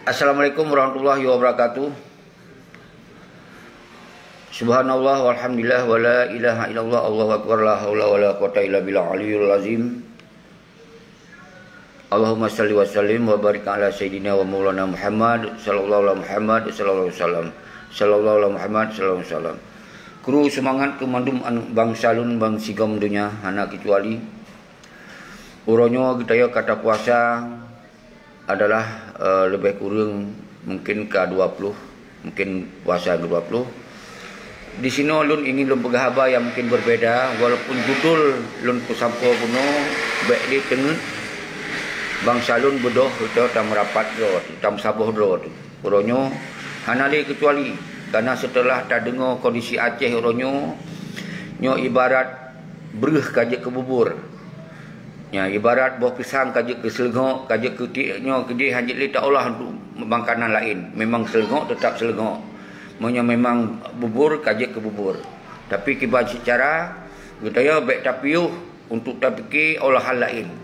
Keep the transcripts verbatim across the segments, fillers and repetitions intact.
Assalamualaikum warahmatullahi wabarakatuh. Subhanallah walhamdulillah wala ilaha illallah, Allahu akbar, la haula wala quwata illa billah aliyul azim. Allahumma salli wa sallim wa barik ala sayyidina wa maulana Muhammad sallallahu ala Muhammad sallallahu alaihi wasallam. Sallallahu ala Muhammad sallallahu alaihi wasallam. Kru seumangat keu mandum aneuk bansa lôn bansigom donya hana keucuali. Uroe nyoe geutanyoe ka tapuasa adalah, eh, lebih kureueng mungkin ka dua ploh, mungkin puasa yang kedua puluh. Di sinoe lôn ingin lôn peugah haba yang mungkin berbeda, walaupun judul lôn peusampoe bunoe bék lé teungeut, bansa lôn beudôh beutôi tamerapat droe, tameusaboh droe. Uroe nyoe hana lé keucuali, karena setelah tadeungoe kondisi Aceh uroe nyoe, nyoe ibarat breuh ka jeuet keu bubur. Nyan ibarat boh pisang ka jeuet keu seuleungok, ka jeuet keu tiek nyoe keudeh hana jeuet lé taolah untuk makanan laén. Memang seuleungok teutap seuleungok. Meunyoe memang bubur ka jeuet keu bubur. Tapi kiban seucara geutanyoe bék tapiôh untuk tapike olahan laén.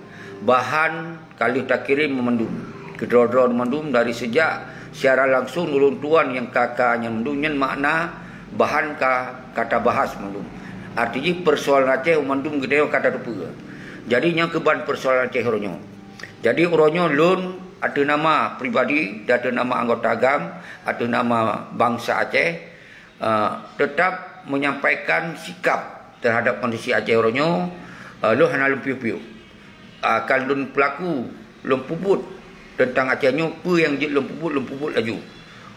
Bahan ka lheueh takirém mandum. Keudroe-droe mandum dari sejak siaran langsung ulôn tuan nyang ka-ka nyan mandum nyan makna bahan ka, ka tabahas mandum. Arti jih persoalan Aceh mandum geutanyoe ka tateupeue. Jadi nyan keuban persoalan Aceh uroe nyoe. Jadi uroe nyoe lôn ateueh nama pribadi dan ateueh nama anggota GAM, ateueh nama bansa Aceh, eh, tetap menyampaikan sikap terhadap kondisi Aceh uroe nyoe, eh, lôn hana lôn piôh-piôh. Ah, ka lôn peulaku, lôn peubuet teuntang Aceh nyoe, peue nyang jeuet lôn peubuet, lôn peubuet laju.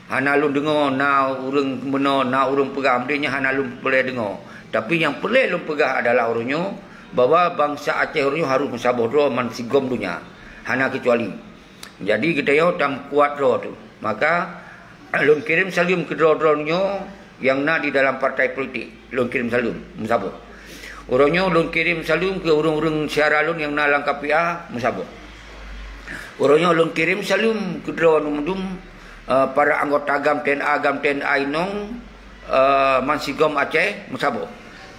Hana lôn deungoe na ureuëng meunoe, na ureuëng peugah, meudeh nyan hana lôn peureulée deungoe. Tapi nyang peureulée lôn peugah adalah uroe nyoe, bahwa bansa Aceh uroe nyoe harôh meusaboh droe bansigom donya, hana keucuali. Jadi geutanyoe tameukuat droe teuh. Maka lôn kirém saleuem keu droe-droe nyoe nyang na di dalam partai politik. Lôn kirém saleuem meusaboh. Uroe nyoe lôn kirém saleuem keu ureuëng-ureuëng syedara lôn nyang na lam KPA meusaboh. Uroe nyoe lôn kirém saleuem keu droe mandum, eh, para anggota GAM TNA, GAM TNA inong, eh, bansigom Aceh meusaboh.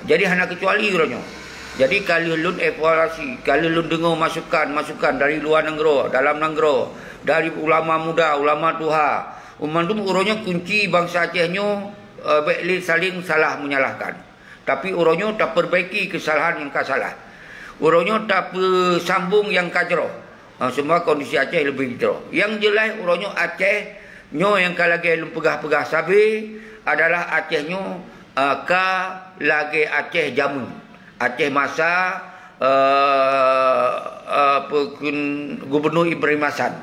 Jadi hana keucuali uroe nyoe. Jadi ka lheueh lôn evaluasi, ka lheueh lôn deungoe masukan-masukan dari luwa nanggroe, dalam nanggroe, dari ulama muda, ulama tuha. Mandum uroe nyoe kunci bansa Aceh nyoe, eh, bék lé saléng salah menyalahkan. Tapi uroe nyoe tapeurbaiki keusalahan nyang ka salah. Uroe nyoe tapeusambong nyang ka jroh. Ha, semoga kondisi Aceh leubeh jroh. Nyang jeulaih uroe nyoe Aceh nyoe nyang ka lagée lôn peugah-peugah sabe adalah Aceh nyoe, eh, ka lagée Aceh jameun. Aceh masa, eh, eh, peukon Gubernur Ibrahim Hasan.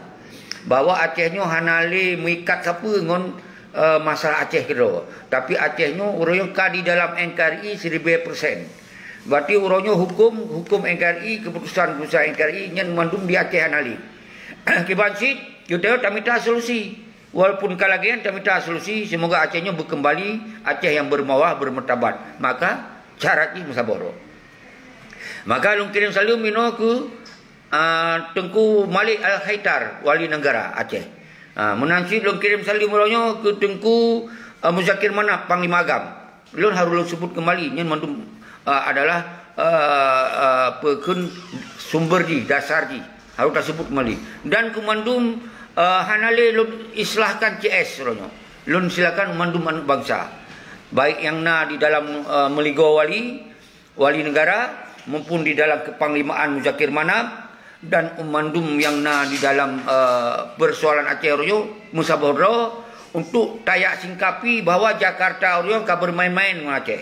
Bahwa Aceh nyoe hana lé meuikat sapeue ngon, eh, masalah Aceh keudroe. Tapi Aceh nyoe uroe nyoe ka di dalam NKRI siribée persen. Berarti uroe nyoe huköm, huköm NKRI, keputusan-keputusan NKRI nyan mandum di Aceh hana lé. Kiban cit, geutanyoe tamita solusi. Walaupun ka lagée nyan tamita solusi, semoga Aceh nyoe beukeumbali Aceh nyang bermarwah, bermartabat. Maka syarat jih meusaboh droe. Maka lôn kirém saleuem inoe keu, ah, Teungku Malik Al-Khaitar, Wali Negara Aceh. Ah, meunan cit lôn kirém saleuem uroe nyoe keu Teungku, ah, Muzakir Manaf, Panglima GAM. Lôn harôh lôn seubut keumbali, nyan mandum, ah, adalah, ah, ah, peukon sumber jih, dasar jih. Harôh taseubut keumbali. Dan keu mandum, ah, hana lé lôn islahkan C S uroe nyoe. Lôn silakan mandum aneuk bansa. Baik nyang na di dalam, ah, meuligoe wali, wali negara, maupun di dalam keupanglimaan Muzakir Manaf, dan mandum nyang na di dalam, eh, persoalan Aceh uroe nyoe meusaboh droe untuk tajak singkapi bahwa Jakarta uroe nyoe ka bermain-main ngon Aceh.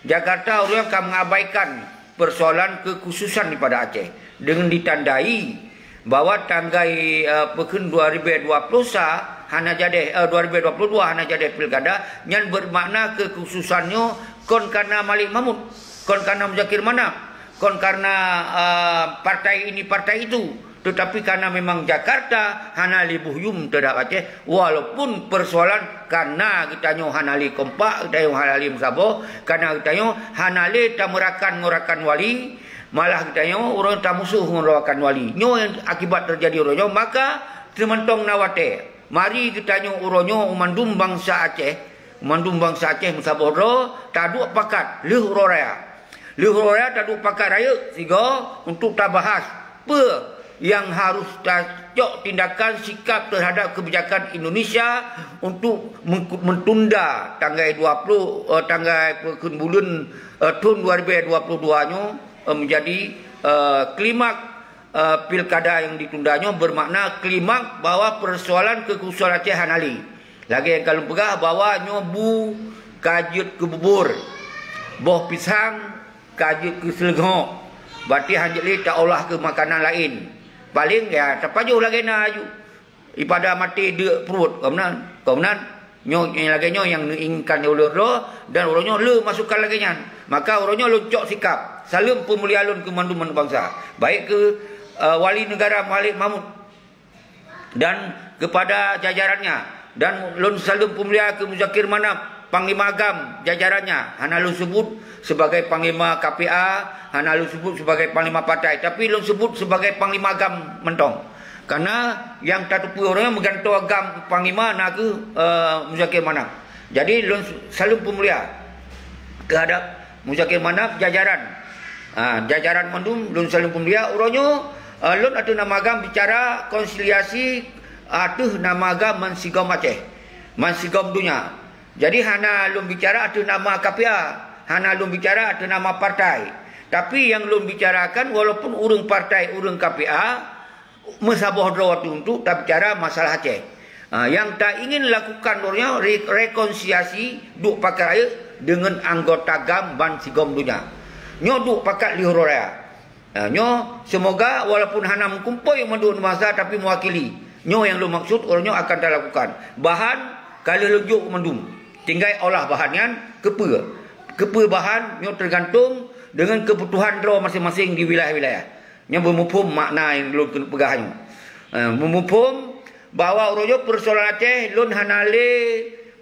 Jakarta uroe nyoe ka mengabaikan persoalan kekhususan daripada Aceh dengan ditandai bahwa tanggai, eh, peukon dua ribu dua puluh sa hana jadi, eh, dua ribu dua puluh dua hana jadi pilkada, nyan bermakna kekhususan nyoe kon karena Malik Mahmud, kon karena Muzakir Manaf, kon karena, eh, partai ini partai itu, tetapi karena memang Jakarta hana lé boh yum terhadap Aceh, walaupun persoalan karena geutanyoe hana lé kompak, geutanyoe hana lé meusaboh, karena geutanyoe hana lé tameurakan ngon rakan wali, malah geutanyoe uroe tamusoh ngon rakan wali. Nyoe nyang akibat terjadi uroe nyoe, maka teumantong na watée. Mari geutanyoe uroe nyoe mandum bansa Aceh, mandum bansa Aceh meusaboh droe, taduek pakat lheueh uroe raya. Lheueh uroe raya taduek pakat rayeuk sigoe untuk tabahas peue yang harus tacok tindakan sikap terhadap kebijakan Indonesia untuk mengku-, mentunda tanggai dua puluh, eh, tanggai peukheun buleuen, eh, thon dua ribu dua puluh dua nyoe, eh, menjadi, eh, klimak, eh, pilkada yang ditunda nyoe, bermakna klimak bahwa persoalan kekhususan Aceh hana lé. Lagée nyang ka lôn peugah bahwa nyoe bu ka jeuet keu bubur, boh pisang ka jeuet keu seuleungok, berarti hana jeuet lé taolah keu makanan laén. Paleng, ya, tapajoh lagée na aju. Ipada maté deuk pruet, kon meunan? Kon meunan? Nyoe, nyoe lagée nyoe nyang neuinginkan ulôn droe, dan uroe nyoe le masukan lagée nyan. Maka uroe nyoe lôn cok sikap, saleuem peumulia lôn keu mandum bansa, baik keu, eh, Wali Negara Malik Mahmud dan kepada jajarannya. Dan lôn saleuem peumulia keu Muzakir Manaf, Panglima GAM jajarannya. Hana lôn sebut sebagai Panglima K P A, hana lôn sebut sebagai Panglima partai, tapi lôn sebut sebagai Panglima GAM mantong. Karena nyang tateupeue uroe nyoe meugantoe GAM Panglima nakeuh, eh, Muzakir Manaf. Jadi lôn saleuem peumulia keuhadap Muzakir Manaf, jajaran. Ha, jajaran mandum lôn saleuem peumulia. Uroe nyoe, eh, lôn ateueh nama GAM bicara konsiliasi ateueh nama GAM bansigom Aceh, bansigom donya. Jadi hana lôn bicara ateueh nama K P A, hana lôn bicara ateueh nama partai. Tapi nyang lôn bicarakan, walaupun ureuëng partai, ureuëng K P A, meusaboh droe untuk tabicara masalah Aceh. Ha, nyang taingin lakukan uroe nyoe re-, rekonsiliasi duek pakat rayeuk deungon anggota GAM bansigom donya. Nyoe duek pakat lheueh uroe raya. Ha, nyoe semoga walaupun hana meukumpôi mandum masa tapi mewakili. Nyoe nyang lôn maksud uroe nyoe akan talakukan. Bahan ka lheueh lôn jok mandum. Tinggai olah bahan nyan keupeue. Keupeue bahan nyoe teugantung deungon keubutuhan droe maséng-maséng di wilayah-wilayah. Nyoe beumuphom makna nyang lôn keuneuk peugah nyoe. Eh, beumuphom bahwa uroe nyoe persoalan Aceh lôn hana lé,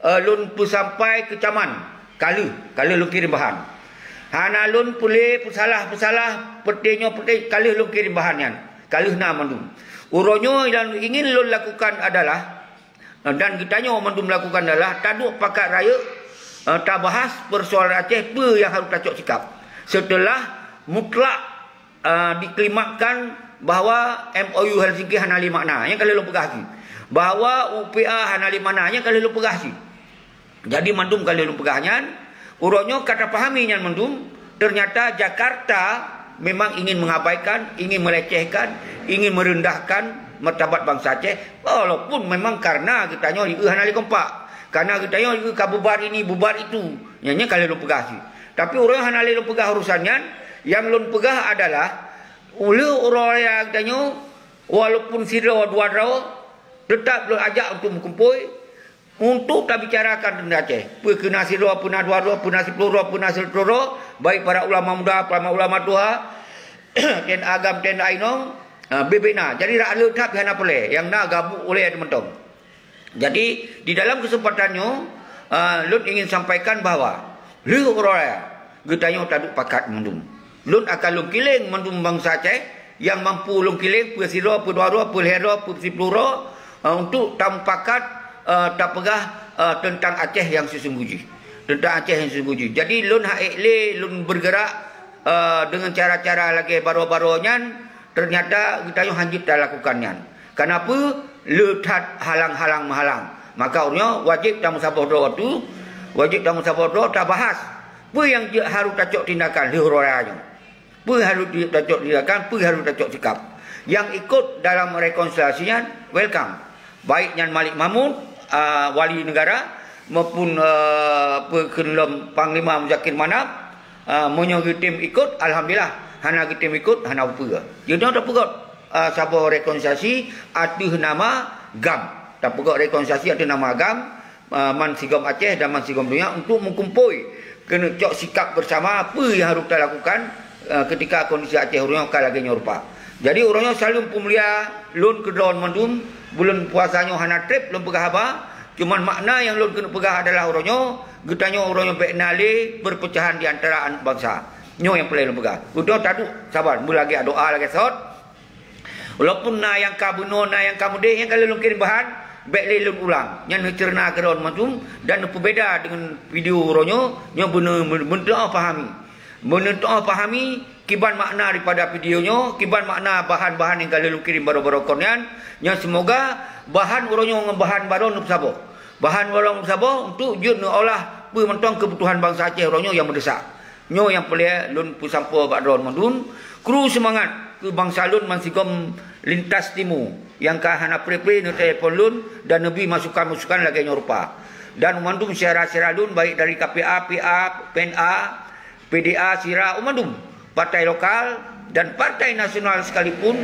eh, lôn peusampai keucaman. Ka lheueh, ka lheueh lôn kirém bahan. Hana lôn peulé peusalah-peusalah, peureuté nyoe peureuté, ka lheueh lôn kirém bahan nyan. Ka lheueh na mandum. Uroe nyoe nyang ingin lôn lakukan adalah, dan geutanyoe mandum lakukan adalah taduek pakat rayeuk, eh, tabahas persoalan Aceh peue nyang harôh tacok sikap. Seuteulah mutlak, eh, diklimakkan bahwa M O U Helsinki hana lé makna, nyang ka lheueh lôn peugah cit. Bahwa U P A hana lé makna, nyang ka lheueh lôn peugah cit. Jadi mandum ka lheueh lôn peugah nyan, uroe nyoe ka tapahami nyan mandum, ternyata Jakarta memang ingin mengabaikan, ingin melecehkan, ingin merendahkan martabat bansa Aceh, walaupun memang karena geutanyoe jieu hana lé kompak. Karena geutanyoe jieu ka bubar ini, bubar itu. Nyan, nyan ka lheueh lôn peugah cit. Tapi uroe nyoe hana lé lôn peugah urusan nyan, nyang lôn peugah adalah, uleuh uroe raya geutanyoe, walaupun sidroe dua droe, teutap lôn ajak untuk meukumpôi, untuk tabicarakan teuntang Aceh. Peue keu na sidroe, peue na dua droe, peue na siploh droe, peue na sireutoh droe, baik para ulama muda, para ulama tuha, T N A GAM, T N A inong, ha, bubena. Jadi rak le that pih hana peureulée, nyang na gabuk ulée teumantong. Jadi, di dalam kesempatan nyoe, ha, lôn ingin sampaikan bahwa lheueh uroe raya, geutanyoe taduek pakat mandum. Lôn akan lôn kileng mandum bansa Aceh nyang mampu lôn kileng, peue sidroe, peue dua droe, peue lhée droe, peue siploh droe, eh, untuk tamupakat, eh, tapeugah, eh, teuntang Aceh nyang sisunggoh jih. Teuntang Aceh nyang sisunggoh jih. Jadi, lôn han ék lé lôn bergerak, eh, deungon cara-cara lagée baroe-baroe nyan, ternyata geutanyoe han jeuet talakukan nyan. Kenapa? Le that halang-halang meuhalang. Maka uroe nyoe wajéb tameusaboh droe tu, wajéb tameusaboh droe tabahas peue nyang jeuet harôh tacok tindakan lheueh uroe raya nyoe. Peue harôh tacok tindakan, peue harôh tacok sikap. Nyang ikot dalam rekonsiliasi nyan, welcome. Baik nyan Malik Mahmud, a, Wali Negara, maupun, a, peue kheun lom Panglima Muzakir Manaf, a, meunyoe geutem ikot, alhamdulillah. Hana geutem ikot, hana peue. Jinoe tapeugöt, a, saboh rekonsiliasi ateueh nama GAM. Tapeugöt rekonsiliasi ateueh nama GAM, eh, bansigom Aceh dan bansigom donya untuk meukumpôi keuneuk cok sikap beusama peue nyang harôh talakukan, eh, keutika kondisi Aceh uroe nyoe ka lagée nyoe rupa. Jadi, uroe nyoe saleuem peumulia lôn keudroe mandum, buleuen puasa nyoe hana treb lôn peugah haba, cuman makna nyang lôn keuneuk peugah adalah uroe nyoe, geutanyoe uroe nyoe bék na lé peurpeucahan di antara aneuk bansa. Nyoe nyang peureulée lôn peugah. Uroe nyoe taduek saban, beulagée doa lagée sot. Walaupun na nyang ka bunoe, na nyang ka meudeh, nyang ka lheueh lôn kirém bahan, bék lé lôn ulang. Nyan neuceureuta keudroe mandum dan neupeubeda deungon video uroe nyoe, nyoe beuneu-, beuneu pahami. Meuneutoh pahami kiban makna daripada video nyoe, kiban makna bahan-bahan nyang ka lheueh lôn kirém baroe-baroe kon nyan, nyang seumoga bahan uroe nyoe ngon bahan baroe neupeusaboh. Bahan baroe neupeusaboh untuk jeuet neuolah peue mantong keubutuhan bansa Aceh uroe nyoe nyang meudesak. Nyoe nyang peureulée lôn peusampoe bak droe mandum, kru seumangat keu bansa lôn bansigom lintas timu nyang ka hana pre-pre neutelepon lôn dan neubri masukan-masukan lagée nyoe rupa. Dan mandum syedara-syedara lôn, baik dari K P A, P A, P N A, P D A, sira u mandum, partai lokal dan partai nasional sekalipun,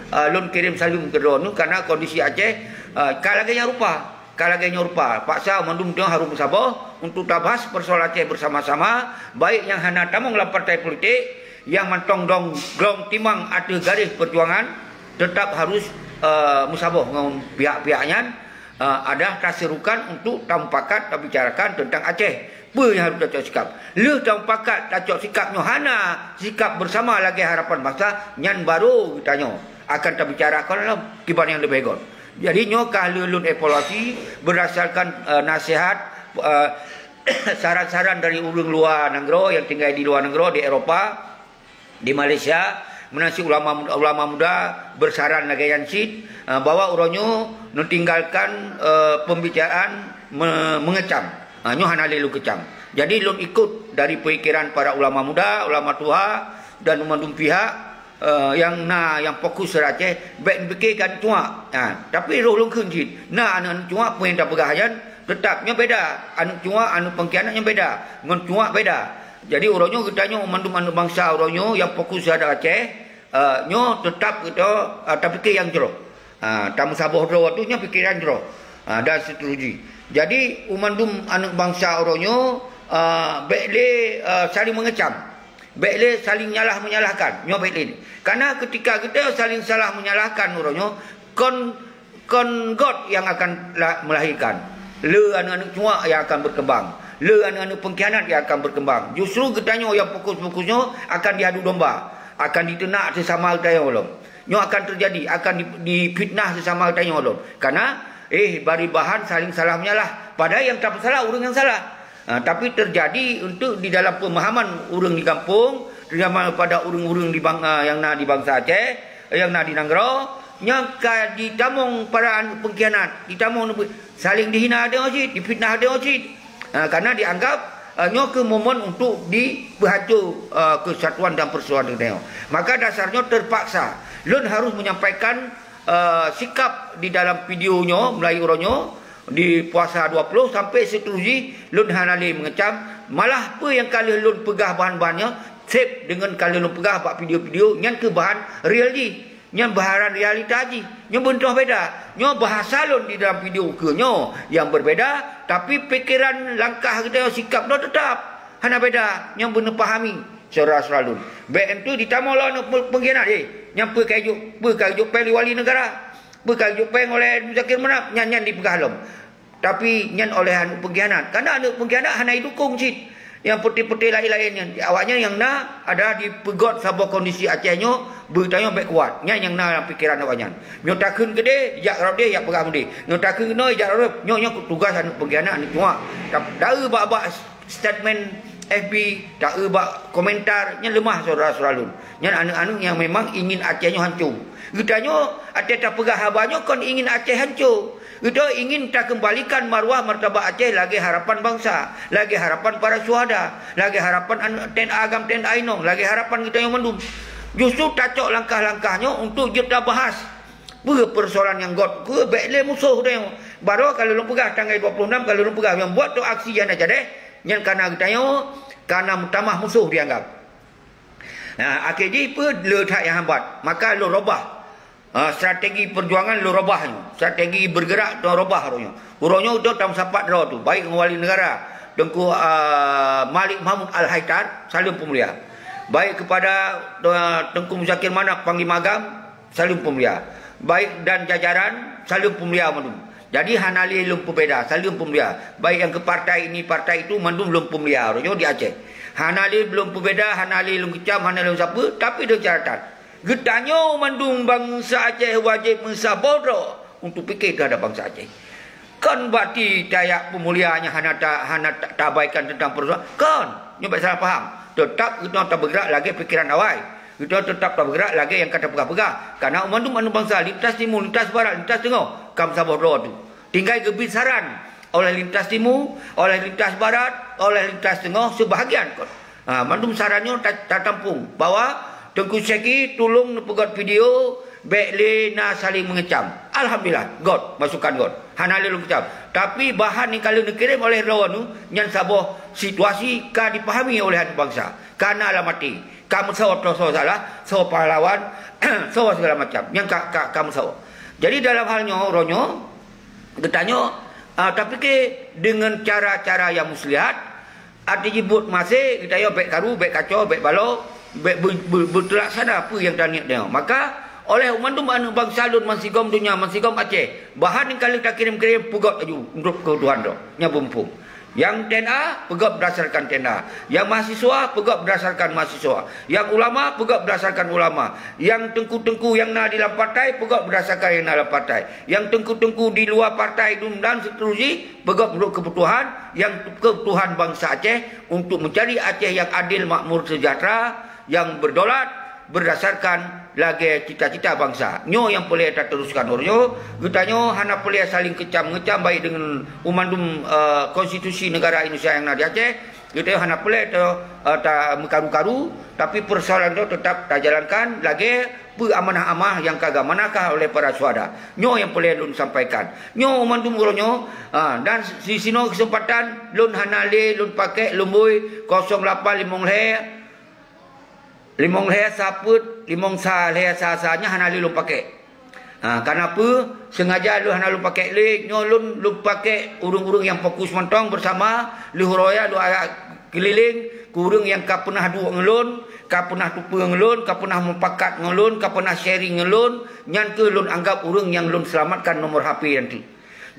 eh, lôn kirém saleuem keu droeneuh karena kondisi Aceh, eh, ka lagée nyan rupa, ka lagée nyoe rupa. Paksa mandum nyoe harôh meusaboh untuk tabahas persoalan Aceh bersama-sama, baik nyang hana tamong lam partai politik, nyang mantong dong glong timang ateueh garéh perjuangan, tetap harus, eh, meusaboh ngon pihak-pihak nyan, eh, ada taserukan untuk tamupakat tabicarakan tentang Aceh. Peue nyang harôh tacok sikap? Lheueh tamupakat tacok sikap nyoe hana sikap bersama lagée harapan bansa, nyan barô geutanyoe akan tabicarakan lom kiban nyang leubeh göt. Jadi nyoe ka lheueh lôn evaluasi berdasarkan, eh, nasihat, eh, saran-saran dari ureuëng luwa nanggroe nyang tinggai di luwa nanggroe, di Eropa, di Malaysia, meunan cit ulama, ulama muda beusaran lagée nyan cit, eh, bahwa uroe nyoe neutinggalkan, eh, pembicaraan me-, mengecam. Ah, nyoe hana lé lôn kecam. Jadi lôn ikut dari pemikiran para ulama muda, ulama tuha dan mandum pihak, eh, nyang na nyang fokus di Aceh, bék neupike keu aneuk cuak. Ha, tapi roh lôn kheun cit, na aneuk-aneuk cuak peue nyang tapeugah nyan, teutap nyoe beda. Aneuk cuak, aneuk pengkhianat nyoe beda. Ngon cuak beda. Jadi uroe nyoe geutanyoe mandum aneuk bansa uroe nyoe nyang fokus di Aceh, eh, nyoe teutap geutanyoe, eh, tapike nyang jroh. Ha, tameusaboh droe tu nyoe pikeran jroh. Ha, dan seterusnya. Jadi u mandum aneuk bansa uroe nyoe, eh, bék lé, eh, saling mengecam. Bék lé saling nyalah menyalahkan. Nyoe bék lé. Karena ketika geutanyoe saling salah menyalahkan uroe nyoe, kon, kon göt nyang akan la-, melahirkan. Le aneuk-aneuk cuak nyang akan berkembang. Le aneuk-aneuk pengkhianat nyang akan berkembang. Justru geutanyoe nyang fokus-fokus nyoe akan diadu domba, akan diteunak sesama geutanyoe lom. Nyoe akan terjadi, akan di-, difitnah sesama geutanyoe lom. Karena, eh, bari bahan saling salah menyalah. Padahal nyang tapeusalah ureuëng nyang salah. Ha, tapi terjadi untuk di dalam pemahaman ureuëng di gampông, terutama pada ureuëng-ureuëng di bang-, ah, nyang na di bansa Aceh, nyang na di nanggroe, nyang ka ditamong para aneuk pengkhianat, ditamong saling dihina adoe cit, difitnah adoe cit. Ha, karena dianggap, ah, nyoe keuh momen untuk dipeuhanco, ah, kesatuan dan persatuan geutanyoe. Maka dasar nyoe terpaksa lôn harus menyampaikan eh, sikap di dalam video nyoe, mulai uroe nyoe, di puasa dua puluh sampai seterusnya, lôn hana lé mengecam. Malah peue nyang ka lheueh lôn peugah bahan-bahan nyoe, sép deungon ka lheueh lôn peugah bak video-video, nyan keuh bahan real jih. Nyan bahan realita jih. Nyoe beuntoh beda. Nyoe bahasa lôn di dalam video keu nyoe nyang berbeda, tapi pikeran langkah geutanyoe sikap nyoe teutap. Hana beda. Nyoe beuneuh pahami. Syedara-syedara lôn, bék entu ditamong lom aneuk pe-, pengkhianat, eh, nyang peue ka jok, peue ka jok péng lé wali negara, peue ka jok péng oleh Muzakir Manaf, nyan, nyan dipeugah lom. Tapi nyan oleh aneuk pengkhianat. Karena aneuk pengkhianat hana jidukong cit. Nyang peuté-peuté laén-laén nyan, awaknyan nyang na adalah dipeugöt saboh kondisi Aceh nyoe, beutanyoe bék kuat. Nyan nyang na lam pikeran awaknyan. Nyoe takheun keudeh, jak rot deh, jak peugah meudeh. Nyoe takheun keunoe, jak rot deh. Nyoe, nyoe tugaih aneuk pengkhianat, aneuk cuak. Tap-, dai bak-bak statement F B, taeu bak komentar, nyan leumah syedara-syedara lôn. Nyan aneuk-aneuk nyang memang ingin Aceh nyoe hanco. Geutanyoe, até tapeugah haba nyoe kon ingin Aceh hanco. Geutanyoe ingin takeumbalikan marwah martabat Aceh lagée harapan bansa, lagée harapan para syuhada, lagée harapan aneuk T N A agam, T N A inong, lagée harapan geutanyoe mandum. Justru tacok langkah-langkah nyoe untuk jeuet tabahas. Peue persoalan nyang göt, peue bék lé musoh tanyoe. Baroe ka lôn peugah tanggai dua puluh enam, ka lôn peugah nyang buet tu aksi nyang hana jadeh, nyan kana geutanyoe, kana meutamah musoh dianggap. Nah, akhé jih peue le that nyang hambat, maka lôn robah. Ah, strategi perjuangan lôn robah nyoe. Strategi bergerak lôn robah uroe nyoe. Uroe nyoe dok tam sapat droe tu, baik ngon wali negara, Teungku, ah, Malik Mahmud Al-Haidar, saleuem peumulia. Baik kepada, ah, Teungku Muzakir Manaf, Panglima agam, saleuem peumulia. Baik dan jajaran, saleuem peumulia mandum. Jadi hana lé lôn peubeda, saleuem peumulia. Baik nyang keu partai ini, partai itu, mandum lôn peumulia. Uroe nyoe di Aceh. Hana lé lôn peubeda, hana lé lôn kecam, hana lôn sapeue, tapi lôn caratan. Geutanyoe mandum bansa Aceh wajéb meusaboh droe untuk pike teuhadap bansa Aceh. Kon berarti tajak peumulia nyang hana ta-, hana ta-, taabaikan teuntang peursoalan. Kon, nyoe bék salah paham. Teutap geutanyoe tabeugrak lagée pikeran awai. Geutanyoe teutap tabeugrak lagée nyang ka tapeugah-peugah. Kareuna mandum aneuëk bansa, lintas timu, lintas barat, lintas teungoh, ka meusaboh droe teuh. Tinggai geubiet saran oleh lintas timu, oleh lintas barat, oleh lintas teungoh, seubahagian kon. Ha, mandum saran nyoe ta-, tatampung bahwa Teungku Syeki tulông neupeugét video, bék lé na saling meungecam. Alhamdulillah, gét masukan gét. Hana lé lôn kecam. Tapi bahan nyang ka lheueh neukirém oleh droeneuh nyan saboh situasi ka dipahami oleh aneuëk bansa. Ka na lam até. Ka meusaboh droe, soe salah, soe pahlawan, soe segala macam. Nyang ka, ka, ka meusaboh. Jadi dalam hal nyoe, uroe nyoe, geutanyoe, ah, tapike deungon cara-cara nyang muslihat, até jibuet maséh, geutanyoe bék karu, bék kacau, bék balo, bék be-, be-, beutelaksana peue nyang taniet nyoe. Maka, oleh mandum aneuëk bansa lôn, mansigom donya, mansigom Aceh, bahan nyang ka lheueh takirém-kirém, peugét laju untuk keubutuhan droe. Nyan beumpung. Nyang T N A, peugét berdasarkan T N A. Nyang mahasiswa, peugét berdasarkan mahasiswa. Nyang ulama, peugét berdasarkan ulama. Nyang teungku-teungku nyang na di lam partai, peugét berdasarkan nyang na lam partai. Nyang teungku-teungku di luwa partai dum dan seterusnya, peugét menurut kebutuhan, nyang kebutuhan bansa Aceh untuk mencari Aceh yang adil, makmur, sejahtera, yang berdaulat, berdasarkan lagée cita-cita bansa. Nyoe nyang peureulée tateruskan uroe nyoe. Geutanyoe hana peureulée saling kecam-ngecam baik deungon u mandum, eh, konstitusi negara Indonesia nyang na di Aceh. Geutanyoe hana peureulée ta-, eh, ta-, meukaru-karu, tapi persoalan nyoe tetap tajalankan lagée peue amanah-amanah nyang ka geuamanahkan oleh para syuhada. Nyoe nyang peureulée lôn sampaikan. Nyoe u mandum uroe nyoe, ah, dan di sinoe keuseumpatan lôn hana lé lôn pakék lumbôi kosong lapan limong lhée, limong lhée sa peuet, limong sa lhée sa sa nyan hana lé lôn pakék. Ha, kareuna peue? Seungaja lôn hana lôn pakék lé, nyoe lôn, lôn pakék ureuëng-ureuëng nyang fokus mantong beusama, lheueh uroe nyan lôn ajak keulileng keu ureuëng nyang ka peunah duek ngon lôn, ka peunah tupeue ngon lôn, ka peunah mupakat ngon lôn, ka peunah sharing ngon lôn, nyan kheueh lôn anggab ureuëng nyang lôn seulamatkan nomor H P nyan teuh.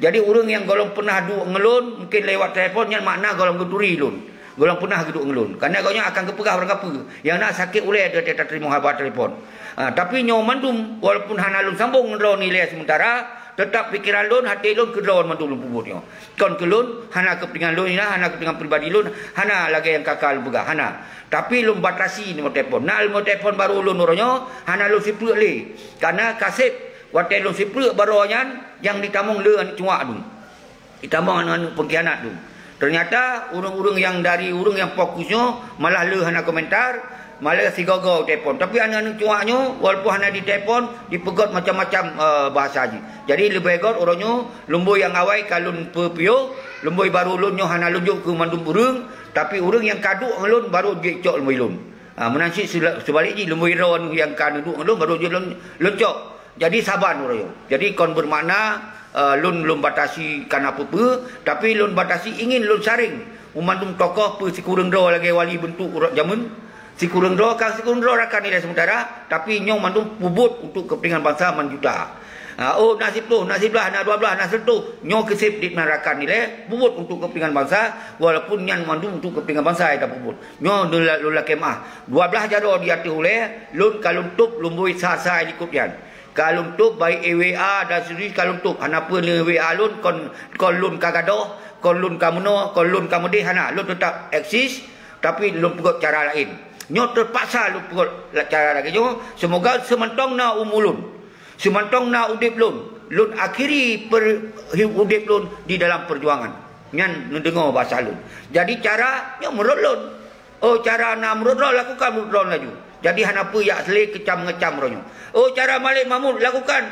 Jadi, ureuëng nyang gohlom peunah duek ngon lôn, mungken lewat telepon, nyan makna gohlom geuturi lôn. Gohlom peunah geuduek ngon lôn. Kareuna gobnyan akan geupeugah barang kapeue. Nyang na sakét ulée teuh tateurimong haba telepon. Ah, tapi nyoe mandum, walaupun hana lôn sambong ngon droeneuh ilée seumeuntara, teutap pikeran lôn, até lôn keu droeneuh mandum lôn peubuet nyoe. Kon keu lôn, hana keupeuntengan lôn, hana keupeuntengan pribadi lôn, hana lagée nyang ka-ka lôn peugah, hana. Tapi lôn batasi nomor telepon. Na nomor telepon barô lôn uroe nyoe, hana lôn sipeuk lé. Kareuna ka sép Watée lôn sipreuk baroe nyan, nyang jitamong le aneuëk cuak dum. Jitamong aneuëk-aneuëk peungkhianat dum. Teunyata ureuëng-ureuëng nyang dari ureuëng nyang fokus nyoe malah le hana komentar, malah sigoe-goe telepon. Tapi aneuëk-aneuëk cuak nyoe, walaupun hana jitelepon, jipeugét macam-macam, eh, bahasa jih. Jadi leubeh gét uroe nyoe, lumbôi nyang awai ka lôn peupiôh, lumbôi barô lôn nyoe hana lôn jok keu mandum ureuëng, tapi ureuëng nyang ka duek ngon lôn barô jicok lumbôi lôn. Ah, meunan cit seula-, seubalek jih, lumbôi droe nyang ka neuduek ngon lôn barô jih lôn, lôn cok. Jadi saban uroe nyoe. Jadi kon beumakna, eh, lôn, lôn batasi kana peue-peue, tapi lôn batasi ingin lôn saring u mandum tokoh peue sikureueng droe lagée wali beuntuk uroe jameun. Sikureueng droe ka sikureueng droe rakan ilée seumeuntara, tapi nyoe mandum peubuet untuk keupeuntengan bansa man juta. Ah, oh, na siploh, na siblaih, na dua blaih, na seureutôh. Nyoe keusép dit na rakan ilée peubuet untuk keupeuntengan bansa, walaupun nyan mandum untuk keupeuntengan bansa nyang tapeubuet. Nyoe lôn la-, lôn lakée meuáh. Dua blaih jaroe di ateueh ulée, lôn ka lôn tôb lumbôi sa-sa likot nyan. Ka lôn tôb baik e W A dan seterusnya ka lôn tôb. Hana peue le W A lôn kon, kon lôn ka gadôh, kon lôn ka meunoe, kon lôn ka meudeh, hana. Lôn teutap eksis, tapi lôn peugét cara laén. Nyoe teupaksa lôn peugét la-, cara lagée nyoe. Seumoga seumantong na umu lôn, seumantong na udeb lôn, lôn akhiri per-, udeb lôn di dalam peujuangan. Nyan neudeungoe bahasa lôn. Jadi cara nyoe meurot lôn. Oh, cara na meurot droe, lakukan meurot droe laju. Jadi hana peue jak seulé keucam-ngeucam uroe nyoe. Oh, cara Malik Mahmud, lakukan.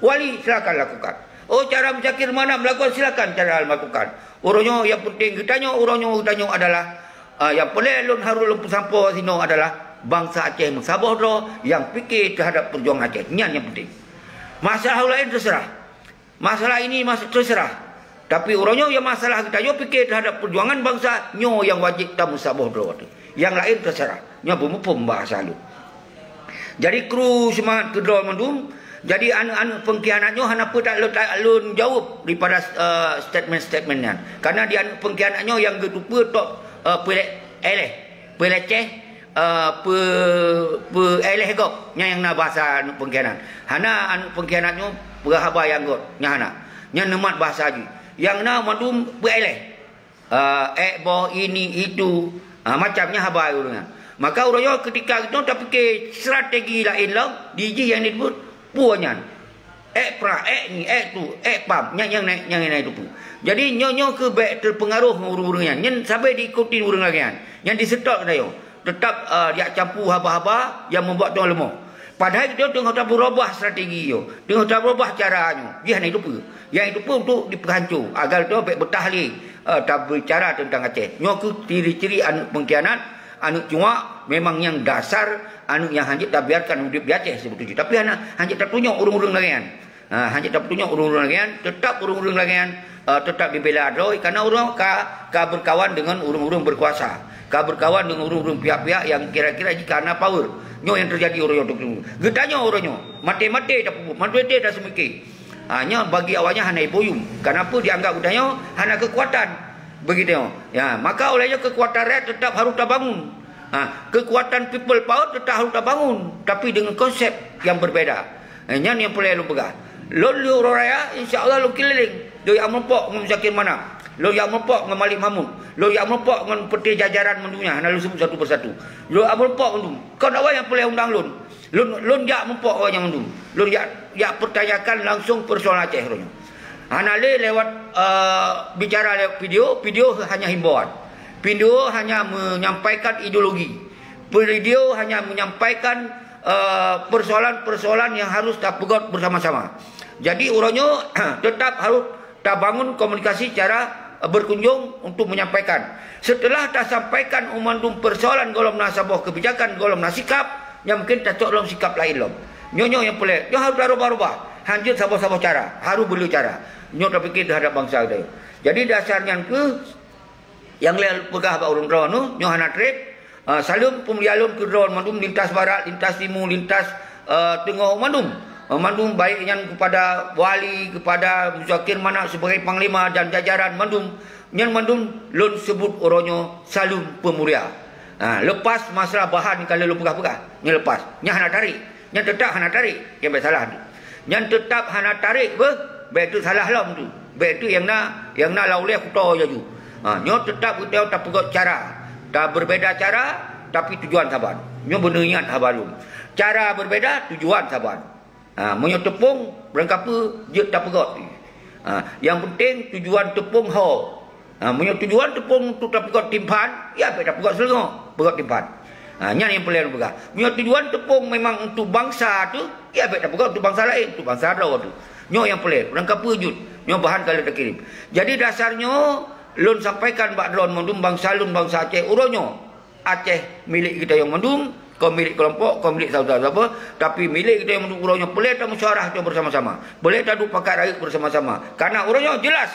Wali, silakan lakukan. Oh, cara Muzakir Manaf, lakukan, silakan cara lakukan. Uroe nyoe nyang penting geutanyoe, uroe nyoe geutanyoe adalah, ah, nyang peureulée lôn harôh lôn peusampoe sinoe adalah bansa Aceh meusaboh droe nyang pike teuhadap peujuangan Aceh. Nyan nyang penting. Masalah laén teuseurah. Masalah ini mas-, teuseurah. Tapi uroe nyoe nyang masalah geutanyoe pike teuhadap peujuangan bansa, nyoe nyang wajéb tameusaboh droe teuh. Nyang laén teuseurah. Nyoe beumuphom bahasa lôn. Jadi kru seumangat keu droe mandum. Jadi aneuëk-aneuëk peungkhianat nyoe hana peue that lôn, that lôn jaweueb daripada, eh, statement-statement nyan. Karena di aneuëk peungkhianat nyoe nyang geuteupeue tok, eh, peue lé-, éléh, peue lécéh, eh, peu-, peu-, éléh gob, nyan nyang na bahasa aneuëk peungkhianat. Hana aneuëk peungkhianat nyoe peugah haba nyang gét, nyan hana. Nyan neumat bahasa jih. Nyang na mandum peu-éléh. Eh, ék boh ini itu, Ha, macam nyan haba ureuëng nyan. Maka uroe nyoe keutika geutanyoe tapike strategi laén lom, di jih nyang dibuet peue nyan. Ék pra, ék nyi, ék tu, ék pam, nyang, nyang naik, nyang naik tu. Jadi nyoe, nyoe keuh bék teupeungaroh ngon ureuëng-ureuëng nyan. Nyan sabe diikuti ureuëng lagée nyan. Nyan diseutôt geutanyoe. Teutap, eh, jak campu haba-haba nyang membuat tanyoe leumoh. Padahai geutanyoe teungoh tabeurubah strategi nyoe, teungoh tabeurubah cara nyoe. Jih hana jiteupeue. Nyang jiteupeue untuk dipeuhanco, agar geutanyoe bék beutahlé, eh, tabicara teuntang Aceh. Nyoe keuh ciri-ciri aneuëk pengkhianat, aneuëk cuak, memang nyang dasar aneuëk nyang hanjeuet tabiarkan udeb di Aceh sibeutôi jih. Tapi hana, hanjeuet tatunyok ureuëng-ureuëng lagée nyan. Ha, hanjeuet tapeutunyok ureuëng-ureuëng lagée nyan, teutap ureuëng-ureuëng lagée nyan, eh, teutap dibela droe, karena ureuëng ka, ka berkawan dengan ureuëng-ureuëng berkuasa, ka berkawan dengan ureuëng-ureuëng pihak-pihak nyang kira-kira jih ka na power. Nyoe nyang teujadi uroe nyoe. Geutanyoe uroe nyoe, maté-maté tapeubuet, maté-maté taseumike. Ha, nyoe bagi awaknyan hana iboyum. Kenapa dianggap geutanyoe hana keukuatan? Begitu. Ya, maka oleh nyoe keukuatan rakyat teutap harôh tabangun. Ha, keukuatan people power teutap harôh tabangun, tapi dengan konsep nyang berbeda. Eh, nyan nyang peureulée lôn peugah. Lôn lheueh uroe raya, insya Allah lôn keulileng. Lôn jak meurumpok ngon Muzakir Manaf. Lôn jak meurumpok ngon Malik Mahmud. Lôn jak meurumpok ngon peuté jajaran mandum nyan, hana lôn seubut satu persatu. Lôn jak meurumpok mandum. Kon awai nyang peureulée undang lôn. Lôn, lôn jak meurumpok awai nyan mandum. Lôn jak, jak pertanyakan langsung persoalan Aceh uroe nyoe. Hana lé lewat, eh, bicara lewat video, video hanya himbauan. Video hanya menyampaikan ideologi. Video hanya menyampaikan, eh, persoalan-persoalan yang harus tapeugét bersama-sama. Jadi, uroe nyoe teutap harôh tabangun komunikasi cara, eh, berkunjung untuk menyampaikan. Setelah tasampaikan u mandum persoalan gohlom na saboh kebijakan, gohlom na sikap, nyan mungkin tacok lom sikap laén lom. Nyoe, nyoe nyang peureulée, nyoe harôh tarubah-rubah. Hanjeuet saboh-saboh cara, harôh beu le cara. Nyoe tapike teuhadap bansa geutanyoe. Jadi, dasar nyan keuh nyang lé peugah bak ureuëng droe nyoe, nyoe hana treb. Ah, saleuem peumulia lôn keu droe mandum lintas barat, lintas timu, lintas, eh, teungoh mandum. Eh, mandum baik nyan kepada wali, kepada Muzakir Manaf sebagai panglima dan jajaran mandum. Nyan mandum lôn seubut uroe nyoe saleuem peumulia. Ah, lepas masalah bahan ka lheueh lôn peugah-peugah. Nyan lepas. Nyan hana tarék. Nyan teutap hana tarék, nyang bék salah tu. Nyan teutap hana tarék beuh, bék tu salah lom tu. Bék tu nyang na, nyang na lam ulée kuto laju. Ha, nyoe teutap geutanyoe tapeugét cara, taberbeda cara, tapi tujuan saban. Nyoe beuneuingat haba lôn. Cara berbeda, tujuan saban. Ha, meunyoe teupông, beurangkapeue jeuet tapeugét. Ha, nyang penting tujuan teupông ho. Ha, meunyoe tujuan teupông untuk tapeugét timphan, ya bék tapeugét seuleungoe, peugét timphan. Ha, nyan nyang peureulée lôn peugah. Meunyoe tujuan teupông memang untuk bansa tu, ya bék tapeugét untuk bansa laén, untuk bansa droe tu. Nyoe nyang peureulée, ureuëng ka peujeuet, nyoe bahan ka lheueh takirém. Jadi dasar nyoe lôn sampaikan bak droe mandum bansa lôn, bansa Aceh uroe nyoe. Aceh milék geutanyoe mandum, kon milék keulompok, kon milék saudara-saudara, tapi milék geutanyoe mandum uroe nyoe peureulée tamusyawarah bersama-sama. Peureulée taduek pakat rayeuk bersama-sama. Karena uroe nyoe jelas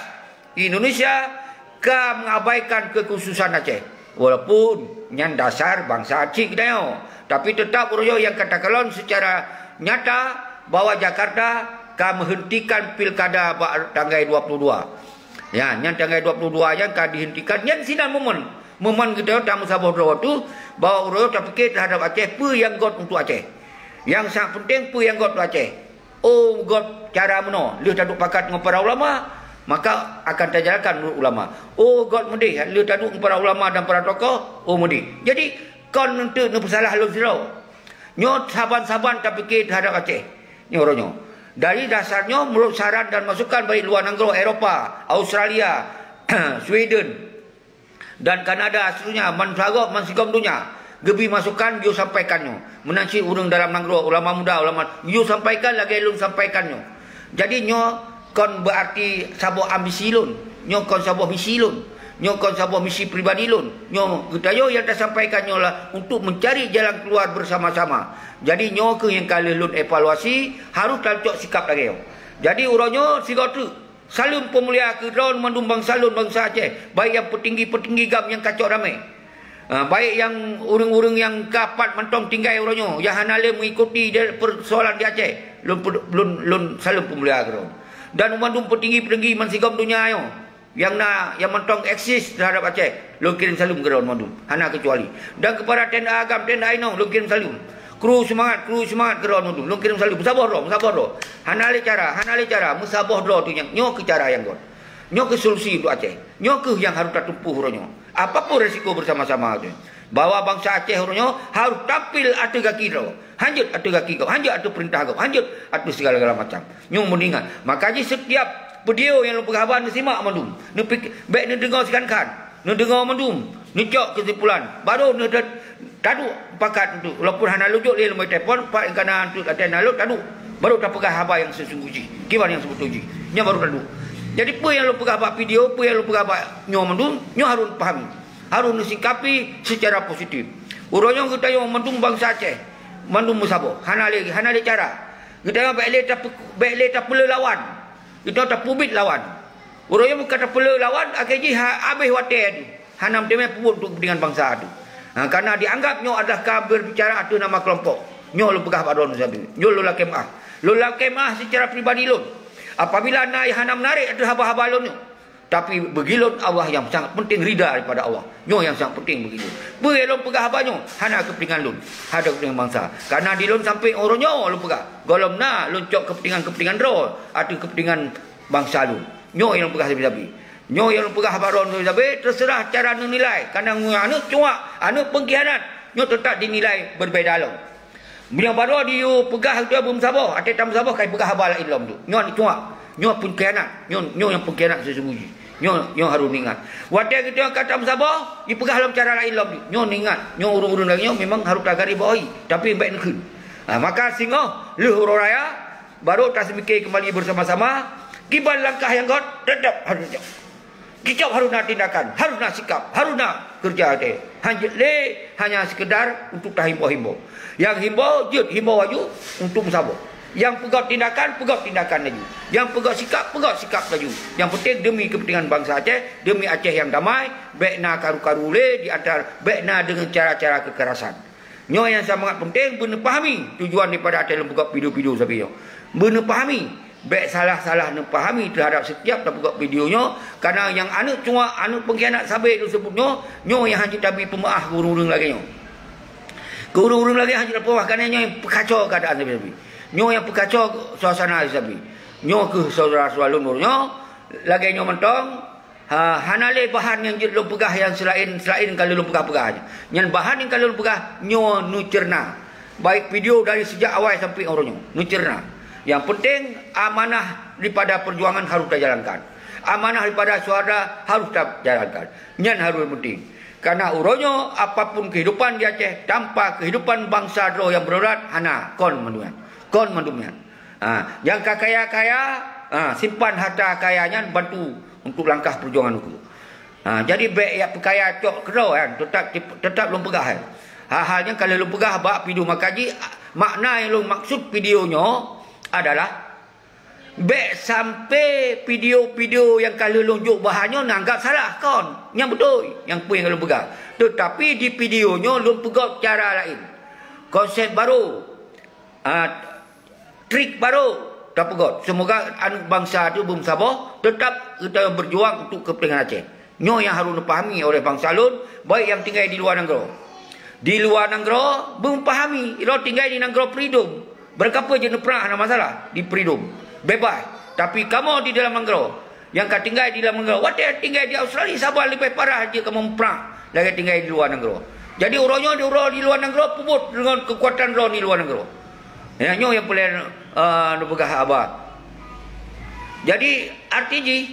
Indonesia ka mengabaikan kekhususan Aceh. Walaupun nyan dasar bansa cit geutanyoe, tapi teutap uroe nyoe nyang ka takalon secara nyata bahwa Jakarta ka menghentikan pilkada bak tanggai dua puluh dua. Ya, nyan tanggai dua puluh dua nyan ka dihentikan, nyan sinan momen. Momen geutanyoe tameusaboh droe tu, bahwa uroe nyoe tapike teuhadap Aceh, peue nyang gét untuk Aceh. Nyang sangat penting, peue nyang gét untuk Aceh. Oh, gét cara meunoe, lheueh taduek pakat ngon para ulama, maka akan tajalankan menurut ulama. Oh, gét meudeh, lheueh taduek ngon para ulama dan para tokoh, oh, meudeh. Jadi, kon eunteuk neupeusalah lôn sidroe. Nyoe saban-saban tapike teuhadap Aceh. Nyoe uroe nyoe. Dari dasar nyoe, menurut saran dan masukan baik luwa nanggroe Eropa, Australia, Sweden, dan Kanada, seterusnya, man sagoe, man sigom donya, geubri masukan, yue sampaikan nyoe. Meunan cit ureuëng dalam nanggroe, ulama muda, ulama, yue sampaikan lagée lôn sampaikan nyoe. Jadi nyoe kon beurarti saboh ambisi lôn, nyoe kon saboh misi lôn, nyoe kon saboh misi pribadi lôn. Nyoe geutanyoe nyang tasampaikan nyoe lah untuk mencari jalan keluar bersama-sama. Jadi nyoe keuh nyang ka lheueh lôn evaluasi, harôh tacok sikap lagée nyoe. Jadi uroe nyoe sigoe teuk, saleuem peumulia keu droe mandum bansa lôn, bansa Aceh, baik nyang peutinggi-peutinggi GAM nyang kacok ramé. Ah, baik nyang ureuëng-ureuëng nyang ka pat mantong tinggai uroe nyoe, nyang hana lé mengikuti de-, persoalan di Aceh, lôn ped-, lôn, lôn saleuem peumulia keu droe. Dan mandum peutinggi-peutinggi man sigom donya nyoe, nyang na, nyang mantong eksis teuhadap Aceh, lôn kirém saleuem keu droe mandum, hana keucuali. Dan kepada T N A GAM, T N A inong, lôn kirém saleuem. Kru seumangat, kru seumangat keu droe mandum, lôn kirém saleuem. Meusaboh droe, meusaboh droe. Hana lé cara, hana lé cara, meusaboh droe tu nyang, nyoe keuh cara nyang gét. Nyoe keuh solusi untuk Aceh. Nyoe keuh nyang harôh tatumpoh uroe nyoe. Apapun resiko bersama-sama tu, bahwa bansa Aceh uroe nyoe harôh tampil ateueh gaki droe. Hanjeuet ateueh gaki gob, hanjeuet ateueh peurintah gob, hanjeuet ateueh segala-gala macam. Nyoe meuingat. Maka jih setiap video nyang lôn peugah haba neusimak mandum. Neupik-, bék neudeungoe sikan-kan. Neudeungoe mandum. Neucok keusimpulan. Baru neuta-, taduek pakat untuk. Walaupun hana lôn jok lé lôn telepon, pat nyang kana untuk latihan na lôn, taduek. Baru tapeugah haba nyang seusungguh jih. Kiban nyang seubeutôi jih. Nyan baru taduek. Jadi, peue nyang lôn peugah bak video, peue nyang lôn peugah bak nyoe mandum, nyoe harôh pahami. Harôh neusikapi seucara positif. Uroe nyoe geutanyoe mandum bansa Aceh, mandum meusaboh. Hana lé, hana lé cara. Geutanyoe bék lé tape-, bék lé tapeulé lawan. Geutanyoe tapeubiet lawan. Uroe nyoe ka tapeulé lawan, akhé jih ha-, habéh watée tu. Hana meuteumé peubuet untuk kepentingan bansa tu. Ha, karena dianggap nyoe adalah ka berbicara ateueh nama kelompok. Nyoe lôn peugah bak droeneuh sabe. Nyoe lôn lakée meuáh. Lôn lakée meuáh seucara pribadi lôn. Apabila na nyang hana meunarek ateueh haba-haba lôn nyoe, tapi bagi lôn Allah nyang sangat penting, rida daripada Allah. Nyoe nyang sangat penting bagi lôn. Peue lôn peugah haba nyoe hana keupeuntengan lôn, hana keupeuntengan bansa. Karena di lôn sampéng uroe nyoe lôn peugah, gohlom na lôn cok keupeuntengan-keupeuntengan droe ateueh keupeuntengan bansa lôn. Nyoe nyang lôn peugah sabe-sabe. Nyoe nyang lôn peugah bak droeneuh sabe-sabe, terserah cara neunilai. Karena ngon aneuk cuak, aneuk pengkhianat, nyoe teutap dinilai berbeda lom. Meunyoe baroe diyue peugah geutanyoe beumeusaboh, até tameusaboh ka jipeugah haba laén lom tu. Nyoe cuak, nyoe pengkhianat, nyoe, nyoe nyang pengkhianat seusungguh jih. Nyoe, nyoe harôh ingat. Watée geutanyoe ka tameusaboh, jipeugah lom cara laén lom tu. Nyoe ingat, nyoe ureuëng-ureuëng lagée nyoe memang harôh tagaribawahi, tapi bék neukheun. Ha, maka singoh lheueh uroe raya, baru taseumiké keumbali beusama-sama, kiban langkah nyang göt, teutap harôh teucok. Teucok harôh na tindakan, harôh na sikap, harôh na keureuja teuh. Hanjeuet lé hanya seukeudar untuk tahimbau-himbau. Nyang himbau, jeuet himbau laju untuk meusaboh. Nyang peugöt tindakan, peugöt tindakan laju. Nyang peugöt sikap, peugöt sikap laju. Nyang penting demi keupeuntengan bansa Aceh, demi Aceh nyang damai, bék na karu-karu lé di antara, bék na deungon cara-cara keukerasan. Nyoe nyang sangat penting beuneupahami tujuan daripada até lôn peugöt video-video sabe nyoe. Beuneupahami, bék salah-salah neupahami teuhadap setiap tapeugöt video nyoe, karena nyang aneuk cuak, aneuk pengkhianat sabe lôn seubut nyoe, nyoe nyang hanjeuet tabi peumeuáh keu ureuëng-ureuëng lagée nyoe. Keu ureuëng-ureuëng lagée hanjeuet tapeumeuáh, karena nyoe nyang peukaco keuadaan sabe-sabe. Nyoe nyang peukaco suasana sabe. Nyoe kheueh syedara-syedara lôn uroe nyoe, lagée nyoe mantong, Ha, hana lé bahan nyang jeuet lôn peugah nyang seulaén, seulaén ka lheueh lôn peugah-peugah nyan. Nyan bahan nyang ka lheueh lôn peugah nyoe neuceureunoe. Baik video dari sejak awai sampai uroe nyoe, neuceureunoe. Nyang penting amanah daripada perjuangan harôh tajalankan. Amanah daripada syuhada harôh tajalankan. Nyan harôh nyang penting. Karena uroe nyoe apapun kehidupan di Aceh, tanpa kehidupan bansa droe nyang beureurat, hana, kon mandum nyan. Kon mandum nyan. Ha, nyang ka kaya-kaya, ha, simpan harta kaya nyan bantu untuk langkah perjuangan ukeue. Ha, jadi bék jak peukaya cok keudroe nyan, teutap, teutap lôn peugah nyan. Hal-hal nyang ka lheueh lôn peugah bak video maka jih, makna nyang lôn maksud video nyoe adalah bék sampai video-video nyang ka lheueh lôn jok bahan nyoe neuanggap salah, kon. Nyang beutôi, nyang peue nyang ka lôn peugah. Teutapi di video nyoe lôn peugöt cara laén. Konsep baru. Ah, trik baru tapeugöt. Seumoga aneuk bansa tu beumeusaboh, teutap geutanyoe beujuang untuk keupeuntengan Aceh. Nyoe nyang harôh neupahami oleh bansa lôn, baik nyang tinggai di luwa nanggroe. Di luwa nanggroe, beumeupahomi, droe tinggai di nanggroe freedom. Beurangkapeue jeuet neuprang hana masalah, di freedom. Bebas. Tapi kamoe di dalam nanggroe, nyang ka tinggai di dalam nanggroe. Watée tinggai di Australia saban leubeh parah jeuet kamoe muprang lagée tinggai di luwa nanggroe. Jadi uroe nyoe di uroe di luwa nanggroe peubuet deungon keukuatan droe di luwa nanggroe. Ya, nyoe nyang peureulée, eh, neupeugah haba. Jadi arti jih,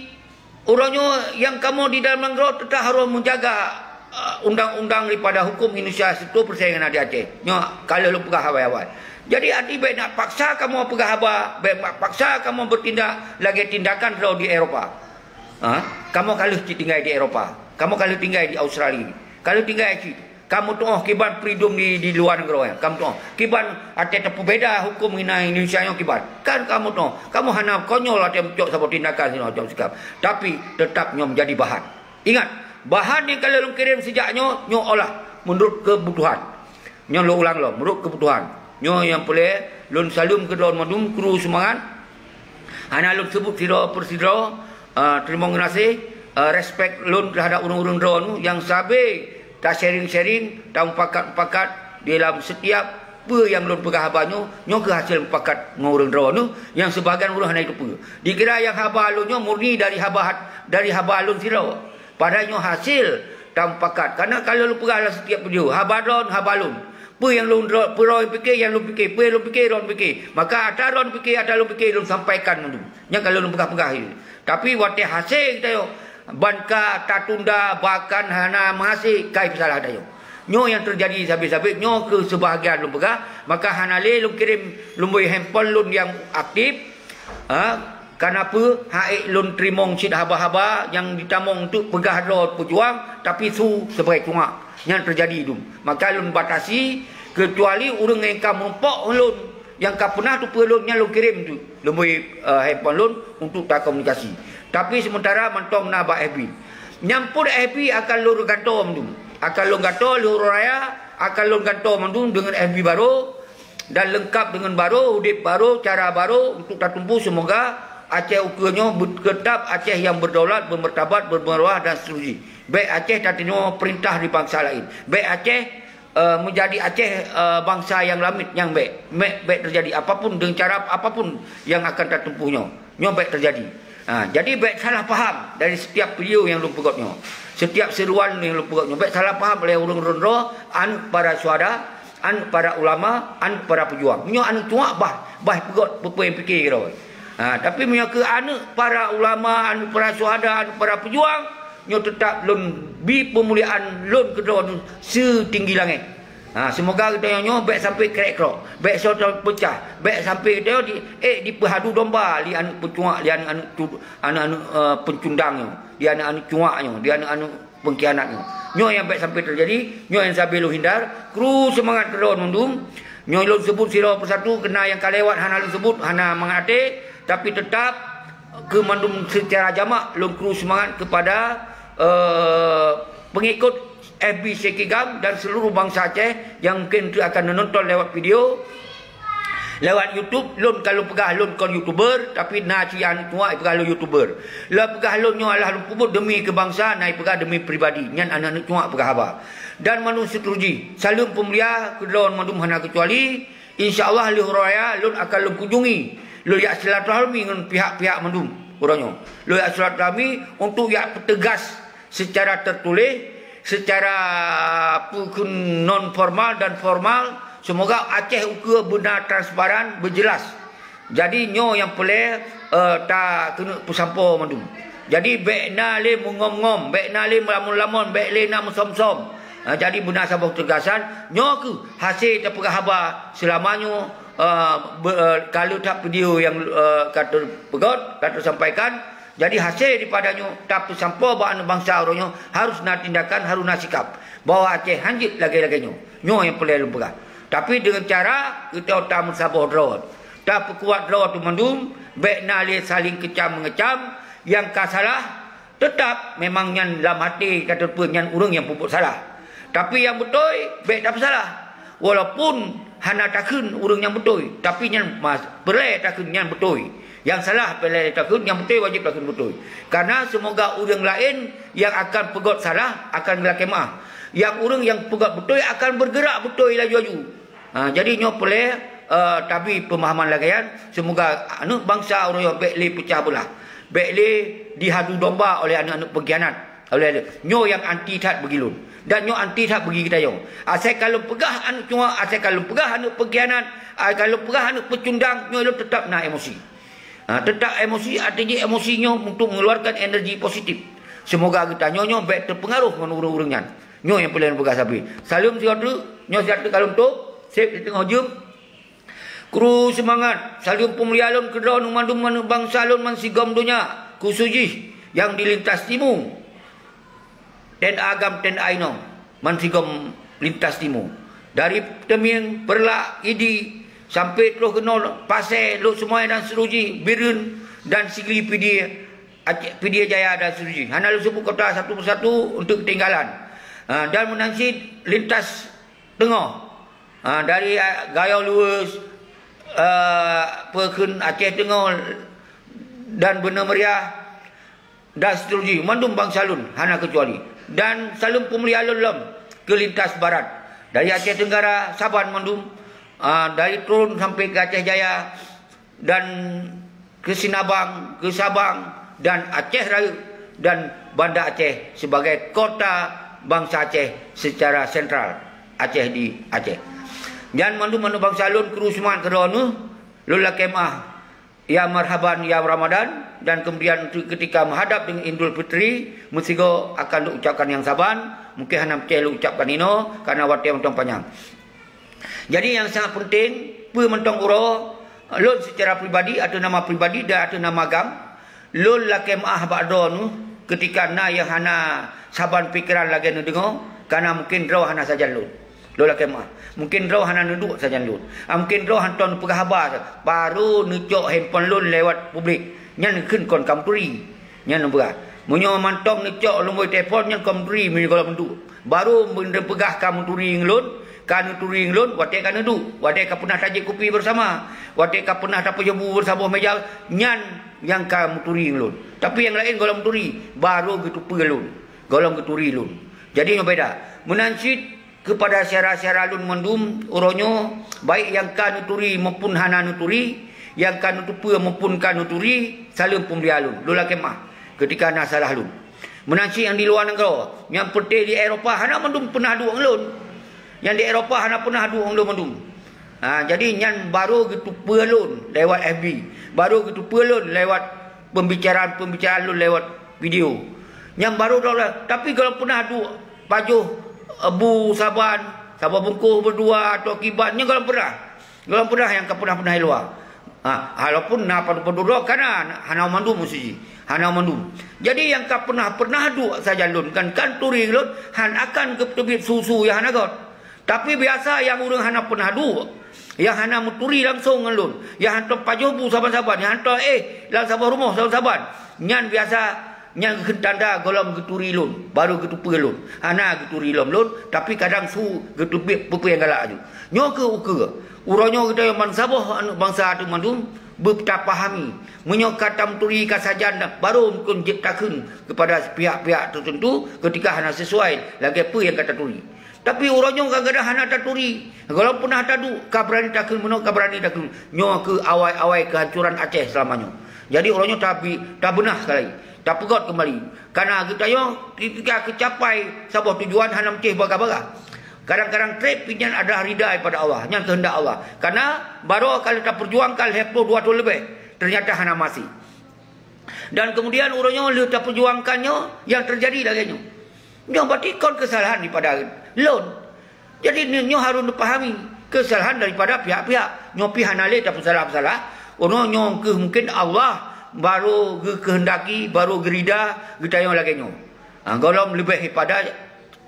uroe nyoe nyang kamoe di dalam nanggroe teutap harôh meujaga, eh, undang-undang daripada huköm Indonesia seratus persen nyang na di Aceh. Nyoe ka lheueh lôn peugah awai-awai. Jadi arti bék nak paksa kamoe peugah haba, bék nak paksa kamoe beutindak lagée tindakan droe di Eropa. Ha? Kamoe ka lheueh cit tinggai di Eropa. Kamoe ka lheueh tinggai di Australia. Ka lheueh tinggai cit. Kamoe tuoh kiban freedom di, di luwa nanggroe nyan. Kamoe tuoh. Kiban até tapeubeda huköm inan Indonesia nyoe kiban. Kan kamoe tuoh. Kamoe hana konyol até meucok saboh tindakan sinoe cok sikap. Tapi teutap nyoe meujadi bahan. Ingat, bahan nyang ka lheueh lôn kirém sijak nyoe, nyoe olah meunurot keubutuhan. Nyoe lôn ulang lom, meunurot keubutuhan. Nyoe nyang peureulée lôn saleuem keu droe mandum kru seumangat. Hana lôn seubut sidroe per sidroe, eh, teurimong geunaséh, eh, respek lôn teuhadap ureuëng-ureuëng droeneuh nyang sabe ta-sharing-sharing, tamupakat-mupakat di lam setiap peue nyang lôn peugah haba nyoe, nyoe kheueh hasé mupakat ngon ureuëng droeneuh nyang seubahagian ureuëng hana jiteupeue. Dikira nyang haba lôn nyoe murni dari haba hat-, dari haba lôn sidroe. Padahai nyoe hasé Tamupakat. Karena kalau lôn peugah dalam setiap video, haba droen, haba lôn. Peue nyang lôn dro-, peue droen pike, nyang lôn pike. Peue lôn pike, droen pike. Maka ata droen pike, ata lôn pike, lôn sampaikan mandum. Nyang kalau lôn peugah-peugah je. Tapi watée hase geutanyoe, ban ka tatunda, bahkan hana meuhase, kai peusalah tanyoe. Nyoe nyang teujadi sabé-sabé, nyoe keu seubahagian lôn peugah, maka hana lé lôn kirém lumbôi handphone lôn nyang aktif, ha, kana peue, ha'ék lôn teurimong cit haba-haba nyang jitamong untuk peugah droe peujuang, tapi su sebagai cuak. Nyan teujadi dum. Maka lôn batasi, keucuali ureuëng nyang ka meurumpok lôn, nyang ka peunah teupeue lôn, nyan lôn kirém tu. Lumbôi, eh, handphone lôn untuk takomunikasi. Tapi sementara mantong na bak F B. Nyan pun F B akan lôn gantoe mandum. Akan lôn gantoe lheueh raya, akan lôn gantoe mandum deungon F B baru dan lengkap deungon baru, udeb baru, cara baru untuk tatumpu semoga Aceh ukeue nyoe bet-, tetap Aceh yang berdaulat, bermartabat, bermarwah dan seterusnya. Bék Aceh tatinyoe perintah di bangsa lain. Bék Aceh eh, menjadi Aceh, eh, bangsa yang lamit nyang bék. Bék, bék terjadi apapun dengan cara apapun yang akan tatempuh nyoe. Nyoe bék terjadi. Ha, jadi bék salah paham dari setiap video yang lôn peugét nyoe. Setiap seruan yang lôn peugét nyoe. Bék salah paham oleh ureuëng droen droe, aneuk para syuhada, aneuk para ulama, aneuk para pejuang. Nyoe aneuk cuak bah, bah peugét peue-peue nyang pike droe. Ha, tapi meunyoe keu aneuk para ulama, aneuk para syuhada, aneuk para pejuang, nyoe tetap lôn bi peumuliaan lôn keudroe setinggi langét. Ha, semoga geutanyoe nyoe bék sampai krek-krok, bék soe peucah, bék sampai geutanyoe di, eh, dipeuhadu domba lé aneuk peucuak, lé aneuk-aneuk cu-, aneuk-aneuk, eh, peucundang nyoe, di aneuk-aneuk cuak nyoe, di aneuk-aneuk pengkhianat nyoe. Nyoe nyang bék sampai teujadi, nyoe nyang sabe lôn hindar. Kru seumangat keudroe mandum. Nyoe lôn sebut sidroe persatu, keuna nyang ka lewat hana lôn sebut, hana mangat até, tapi tetap keu mandum secara jamak lôn kru seumangat kepada, eh, pengikut F B Syekh Kigam dan seluruh bangsa Aceh yang mungkin tu akan menonton lewat video, lewat YouTube. Lôn kalau peugah lôn kon YouTuber, tapi na cit aneuk cuak peugah lôn YouTuber. Lôn peugah lôn nyoe adalah lôn peubuet demi keu bangsa, na peugah demi pribadi. Nyan aneuk-aneuk cuak peugah haba. Dan mandum seterusnya. Saleuem peumulia keudroe mandum hana keucuali. Insya Allah lheueh raya lôn akan lôn kunjungi. Lôn jak silaturahmi ngon pihak-pihak mandum uroe nyoe. Lôn jak silaturahmi untuk jak peutegas secara tertulis, secara peue kheun non formal dan formal. Semoga Aceh ukeue beuna transparan, beujelas. Jadi nyoe nyang peureulée, eh, ta keuneuk peusampoe mandum. Jadi bék na lé meungom-ngom, bék na lé meulamon-lamon, bék lé na meusom-som. Ha, jadi beuna saboh teugasan, nyoe kheueh hase tapeugah haba seulama nyoe, eh, be-, eh, ka lheueh that video nyang, eh, ka teupeugét, ka teusampaikan. Jadi hase daripada nyoe tapeusampoe bak aneuk bansa uroe nyoe harus na tindakan, harus na sikap bahwa Aceh hanjeuet lagée-lagée nyoe. Nyoe nyang peureulée lôn peugah. Tapi deungon cara geutanyoe tameusaboh droe, tapeukuat droe teuh mandum, bék na lé saléng keucam-meungeucam, nyang ka salah, teutap memang nyan lam até ka teupeue nyan ureuëng nyang peubuet salah. Tapi nyang beutôi bék tapeusalah. Walaupun hana takheun ureuëng nyang beutôi, tapi nyan mas-, peureulée takheun nyan beutôi. Nyang salah peureulée takheun, nyang beutôi wajéb takheun beutôi. Karena semoga ureuëng laén nyang akan peugét salah akan geulakée meuáh. Nyang ureuëng nyang peugét beutôi akan bergerak beutôi laju-laju. Ha, jadi nyoe peureulée, eh, tabi peumahaman lagée nyan, semoga aneuk bansa uroe nyoe bék lé peucah beulah, bék lé dihadu domba oleh aneuk-aneuk pengkhianat. Oleh nyoe nyang anti that bagi lôn, dan nyoe anti that bagi geutanyoe. Asai ka lôn peugah aneuk cuak, asai ka lôn peugah aneuk pengkhianat, asai ka lôn peugah aneuk peucundang, nyoe lôn teutap na emosi. Ha, teutap emosi, artinya emosi nyoe untuk mengeluarkan energi positif. Semoga geutanyoe nyoe bék teupeungaroh ngon ureuëng-ureuëng nyan. Nyoe nyang peureulée lôn peugah sabe. Saleuem sigoe treuk, nyoe siat teuk ka lôn tôb, seb di teungoh jeuem. Kru seumangat, saleuem peumulia lôn keudroe mandum aneuk bansa lôn bansigom donya, khusos jih nyang di lintas timu. Ten agam ten ainong, bansigom lintas timu. Dari Teumieng, Peureulak, Idi, sampai troh keunoe Pasé, Lhokseumawe dan seterusnya, Bireuen dan Sigli Pidie, Aceh, Pidie Jaya dan seterusnya. Hana lôn sebut kota satu persatu untuk ketinggalan. Ha, dan meunan cit lintas teungoh. Ha, dari, ah, Gayo Luweuh, ah, peue kheun Aceh Teungoh dan Beuneumeuriah dan seterusnya. Mandum bansa lôn hana keucuali. Dan saleuem peumulia lôn lom keu lintas barat. Dari Aceh Tenggara, Saban mandum, ah, dari Trun sampai ke Aceh Jaya, dan ke Sinabang, ke Sabang, dan Aceh Rayeuk, dan Banda Aceh sebagai kota bansa Aceh secara sentral, Aceh di Aceh. Nyan mandum aneuk bansa lôn kru seumangat keudroe neuh, lôn lakée meu'ah ya marhaban ya Ramadan, dan kemudian untuk ketika menghadap dengan Idul Fitri, meusigoe akan lôn ucapkan nyang saban, mungkin hana peucaya lôn ucapkan inoe karena watée mantong panyang. Jadi nyang sangat penting, peue mantong uroe, lôn secara pribadi, ateueh nama pribadi dan ateueh nama GAM, lôn lakée meu'ah bak droeneuh ketika na nyang hana saban pikeran lagée neudeungoe, karena mungkin droe hana sajan lôn. Lôn lakée meu'ah. Mungkin droe hana neuduek sajan lôn. Ah, mungkin droe hantom neupeugah haba, barô neucok handphone lôn lewat publik. Nyan kheun kon ka meuturi. Nyan neupeugah. Meunyoe mantong neucok lumboi telepon, nyan kon meuturi meunyoe gohlom neuduek. Barô neupeugah ka meuturi ngon lôn, ka neuturi ngon lôn, watée ka neuduek, watée ka peunah tajép kupi bersama, watée ka peunah tapeujobu beusaboh meja, nyan nyang ka meuturi ngon lôn. Tapi nyang laén gohlom meuturi, barô geuteupeue lôn, gohlom geuturi lôn. Jadi nyoe beda. Meunan cit keupada syedara-syedara lôn mandum uroe nyoe, baik nyang ka neuturi maupun hana neuturi, nyang ka neuteupeue maupun ka neuturi, saleuem peumulia lôn. Lôn lakée meu'ah ketika na salah lôn. Meunan cit nyang di luwa nanggroe, nyang peureté di Eropa hana mandum peunah duek ngon lôn. Nyang di Eropa hana peunah duek ngon lôn mandum. Ha, jadi nyan barô geuteupeue lôn lewat F B, barô geuteupeue lôn lewat pembicaraan-pembicaraan lôn lewat video. Nyan barô droe, tapi gohlom peunah duek pajoh, eh, bu saban, saboh bungkôh beudua atau kiban, nyan gohlom peunah. Gohlom peunah nyang ka peunah-peunah i luwa. Ha, walaupun na padub-padub droe ka na, hana mandum meusti. Hana mandum. Jadi nyang ka peunah-peunah duek sajan lôn, kan, kan turi lôn, han akan geuteubiet su-su nyang hana göt. Tapi biasa nyang ureuëng hana peunah duek, nyang hana meuturi langsong ngon lôn, nyang hantom pajoh bu saban-saban, nyang hantom éh lam saboh rumoh saban-saban, nyan biasa, nyan kheun tanda gohlom geuturi lôn, barô geuteupeue lôn. Hana geuturi lom lôn, tapi kadang su geuteubiet peue-peue nyang galak aju. Nyoe keuh ukeue. Uroe nyoe geutanyoe bansaboh aneuk bansa teuh mandum beutapahami. Meunyoe ka tameuturi ka sajan, barô mungken jeuet takheun keupada pihak-pihak teuteuntu keutika hana sisuai lagée peue nyang ka taturi. Tapi uroe nyoe kadang-kadang hana taturi, gohlom peunah taduek, ka beurani takheun meunoe, ka beurani takheun. Nyoe keuh awai-awai keuhancoran Aceh seulama nyoe. Jadi uroe nyoe tabi-, tabeunah sekali, tapeugöt keumbali. Karena geutanyoe ketika geucapai saboh tujuan hana meucéh bagah-bagah. Kadang-kadang treb pih nyan adalah rida daripada Allah, nyan keuheundak Allah. Karena barô ka lheueh tapeujuangkan lhée ploh dua thon leubeh, ternyata hana maséh. Dan kemudian uroe nyoe lheueh tapeujuangkan nyoe, nyang teujadi lagée nyoe. Nyoe berarti kon keusalahan daripada lôn. Jadi, nyoe harôh neupahami keusalahan daripada pihak-pihak. Nyoe pih hana lé tapeusalah-peusalah. Uroe nyoe keuh mungken Allah barô geukeuheundaki, barô geurida geutanyoe lagée nyoe. Ha, gohlom leubeh daripada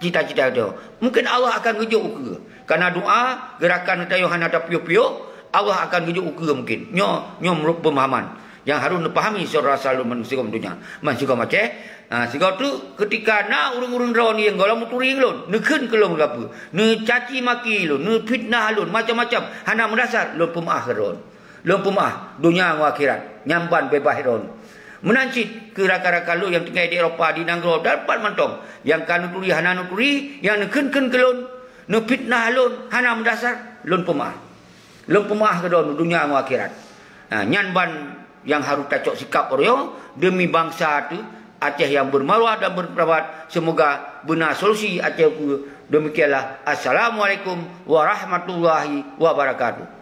cita-cita geutanyoe. Mungken Allah akan geujok ukeue. Karena doa, geurakan geutanyoe hana tapiôh-piôh, Allah akan geujok ukeue mungken. Nyoe, nyoe meunurot peumahaman nyang harôh neupahami syedara-syedara lôn bansigom donya, bansigom Aceh. Ha, sigoe teuk keutika na ureuëng-ureuëng droeneuh nyang gohlom meuturi lôn, neukheun keu lôn gapeue, neucaci maki lôn, neufitnah lôn, macam-macam, hana meudasar, lôn peumeu'ah keu droeneuh. Lôn peumeu'ah, donya ngon akhirat, nyan ban beubaih droeneuh. Meunan cit keu rakan-rakan lôn nyang tinggai di Eropa, di nanggroe, dan pat mantong, nyang ka neuturi hana neuturi, nyang neukheun-kheun keu lôn, neufitnah lôn, hana meudasar, lôn peumeu'ah. Lôn peumeu'ah keu droeneuh donya ngon akhirat. Ha, nyan ban nyang harôh tacok sikap uroe nyoe deumi bansa teuh Aceh nyang beumarwah dan beumartabat. Seumoga beuna solusi Aceh ukeue. Demikianlah. Assalamualaikum warahmatullahi wabarakatuh.